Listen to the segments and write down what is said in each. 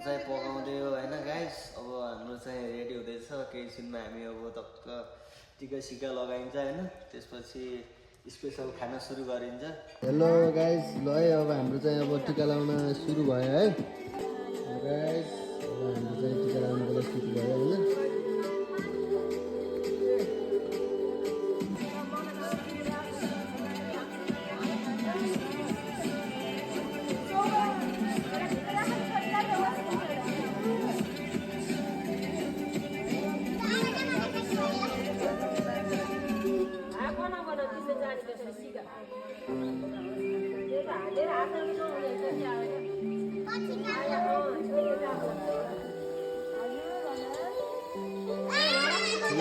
चाहिँ पकाउँदै हो होइन गाइस। अब हाम्रो चाहिँ रेडी हुँदैछ केही छिनमा हामी अब टक्क टिका सिका लगाइन्छ होइन, त्यसपछि स्पेसल खाना सुरु गरिन्छ। हेलो गाइस, ल है अब हाम्रो चाहिँ अब टिका लगाउन सुरु भयो है गाइस। अब हाम्रो चाहिँ टिका लगाउनुको लागि सुरु भयो होइन।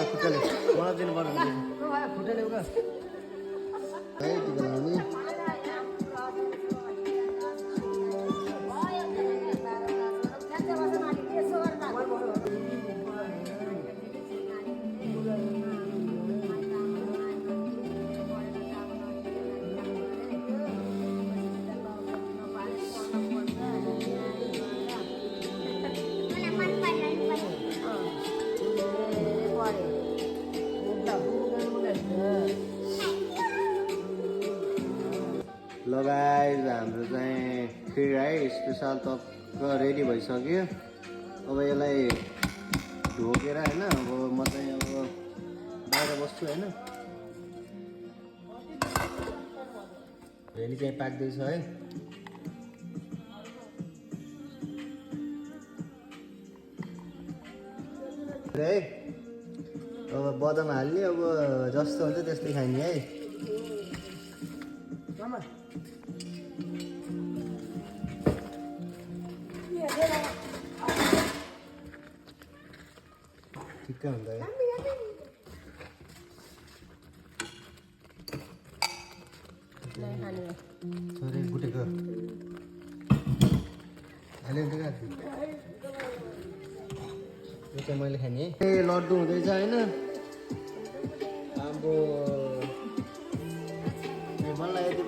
खुट्टाले मलाई दिनु पर्ने खुट्टाले उगा है टिका लगाउने। ल गाइस, हाम्रो चाहिँ खिर है स्पेसल टक्क रेडी भइसक्यो। अब यसलाई ढोकेर होइन, अब म चाहिँ अब बाहिर बस्छु होइन। भेली चाहिँ पाक्दैछ है। है अब बदाम हाल्ने, अब जस्तो हुन्छ त्यस्तै खाने है। ठिक्क हुन्छ है। छोरी गुटेको हाल्यो नि त काट्छु। यो चाहिँ मैले खाने है। ए लड्डु हुँदैछ होइन। अब मलाई यति